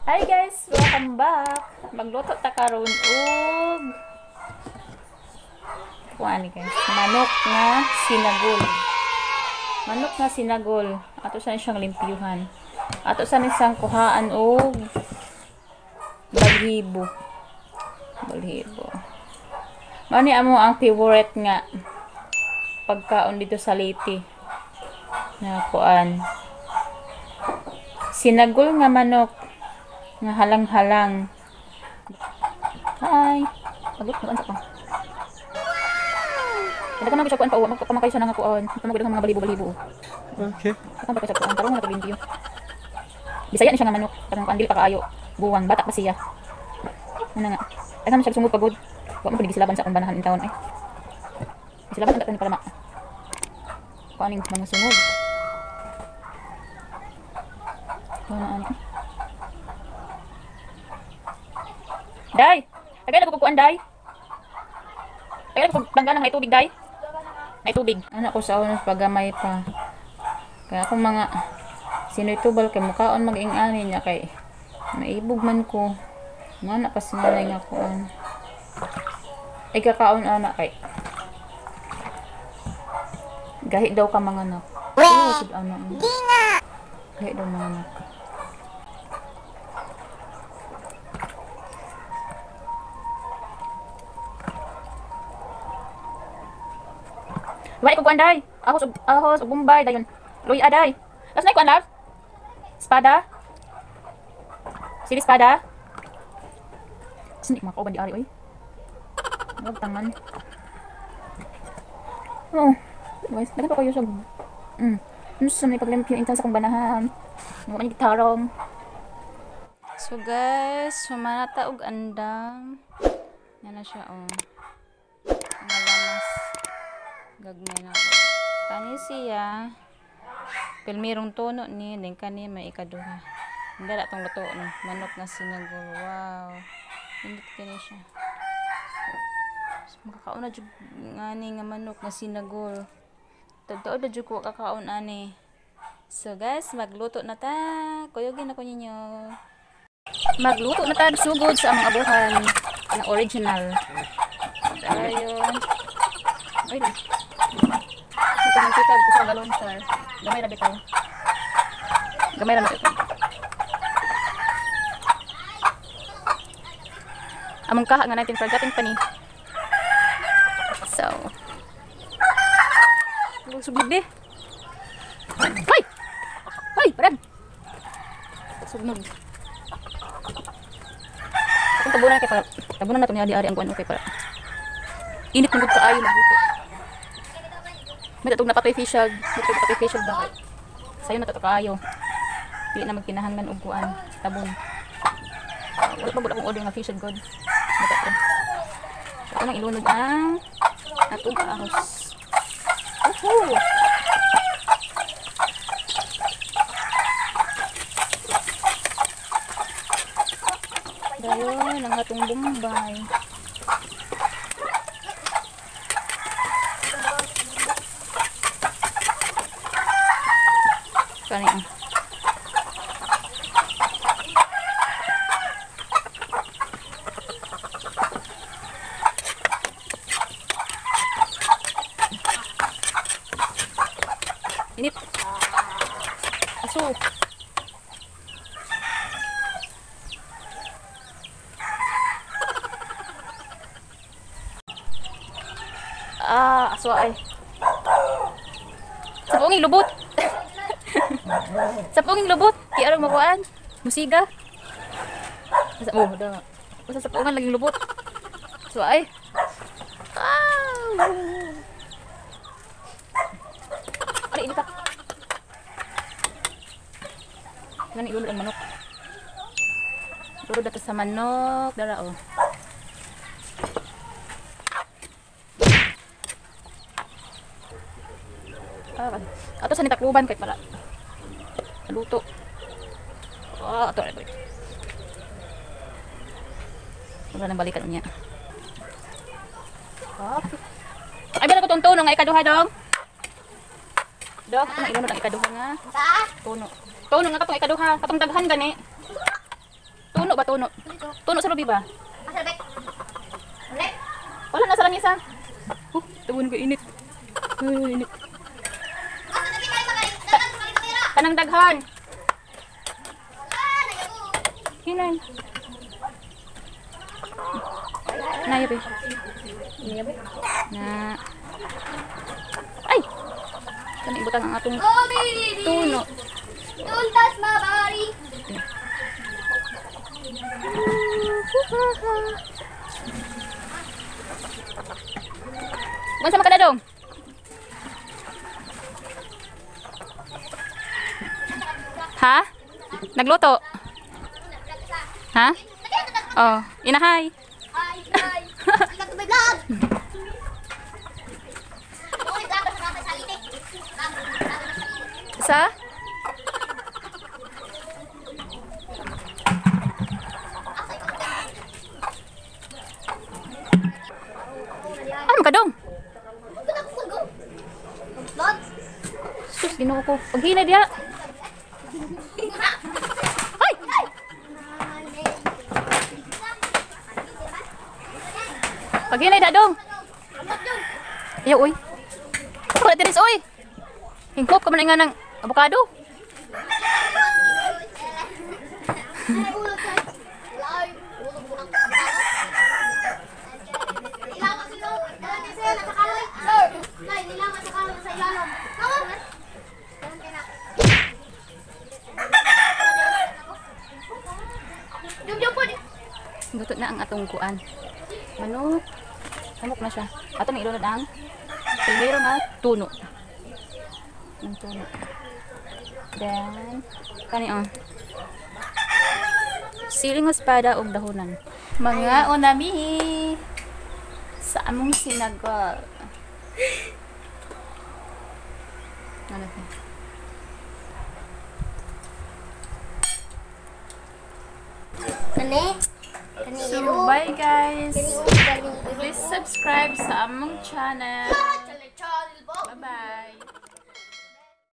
Hi guys, welcome back. Magluto ta karon og kuan guys, manok nga sinagol. Manok nga sinagol. Ato sa siyang limpyuhan. Ato sa siyang kuhaan og balhibo. Balhibo. Mao ni amo ang favorite nga pagkaon dito sa Leyte. Na kuan. Sinagol nga manok nga halang-halang. Hi. Pagod na ko. Kada ka man kuan pa magpamakay siya nga kuan. Magpamakay nga mga balibo-balibo. Okay. Pagpamakay siya kuan tarong na limpyo. Bisaya ni siya nga manok, kanang kuan dili pa kaayo. Buwang bata pa siya. Ano nga. Ay man siya sungod pagod. Wa man pud gisilaban sa akong banahan in taon ay. Gisilaban ang ni para ma. Kuan ning mga sungod. Kuan ani. Day! Tagay na ko kuan, day. Tagay na ko tanggalan ng tubig, day. May tubig. Anak ko sa unos pagamay pa. Kaya akong mga sinoy tubal kay mukaon mag-ing-ani niya kay maibog man ko. Nga na pa sinanay nga kuan. Ay kakaon anak kay. Gahi daw ka mga anak. Oh, anak. Gahi daw mga anak. Wala ko kuan day. Ahos ug Bombay dayon. Luy aday. Las na kuan love. Espada. Sili espada. Sini mga kauban di ari oy. Wag tangan. Oh. Guys, daghan pa kayo sa Unsa may paglimpyo intan sa akong banahan. Wa man gitarong. So guys, humanata og andam. Yan na siya oh. Ang lamas. Gagmay na ako. Kani siya, pilmirong tono ni, then kani may ikaduha. Hindi na itong luto, no? Manok na sinagol. Wow. Hindi kani siya. So, makakaon na jud ngani nga manok na sinagol. Tagtaod na jud ko kakaon ani. So guys, magluto na ta. Kuyogin ako ninyo. Magluto na ta sugod sa among abuhan na original. Ayun. Ay, ito man kita sa galon sir. Gamay ra bitaw. Gamay ra bitaw. Among kaha nga 19 forgotten pa ni. So. Sugod di. Ay! Ay, brad. Sugnog. Akong tabunan kay para tabunan nato ni adi-ari ang kuan okay para. Init man gud kaayo magluto. May tatog na patoy facial, may tatog patoy facial ba? Sayo na to kaayo. Dili na magkinahanglan og kuan, tabon. Wala pa gud akong order nga facial god. May tatog. So, ako nang ilunod ang atong ahos. Woohoo! Dayon ang atong Bombay. Kani ang init. Aso. Ah, aso ay. Sa punging lubot. Sa punging lubot, di arang makuan. Musiga. Sa oh, da. Basta sa pungan laging lubot. So ay. Ah. Ari ini ta. Ngani ilulod ang manok. Ilulod nato sa manok, dara oh. Ah, ato sa nitakluban kay para luto. Ah, ato ay. Wala nang balikan niya. Okay. Ay, bala ko tong tono nga ikaduha dong. Dong, ako na ilunod ang ikaduha nga. Tono. Tono nga katong ikaduha, katong daghan gani. Tuno ba tuno? Tuno sa lubi ba? Wala na sa lamisa. Oh, tawon ko init. Ay, init. Kanang daghan. Hinay. Naya be. Na. Ay. Kani ibutang ang atong tuno. Don't touch my body. Unsa man ka na dong? Ha? Nagluto? Ha? Oh, inahay. Hi, hi. Welcome to my vlog. Sa? Ano ka dong? Vlog. Sus, Ginoo ko. Paghinay diha. Ay! Paghinay da dong. Ayaw, uy. Wala tiris, uy. Hingkop ka man nga ng abukado. Luto na ang atong kuan. Manok. Manok na siya. Ato na ilunod ang primero na tuno. Ang tuno. Then, kani oh. Siling espada og dahonan. Mga unami sa among sinagot. Ano to? Kani? Kani So, bye guys. Please subscribe sa among channel. Channel, channel, Bye-bye.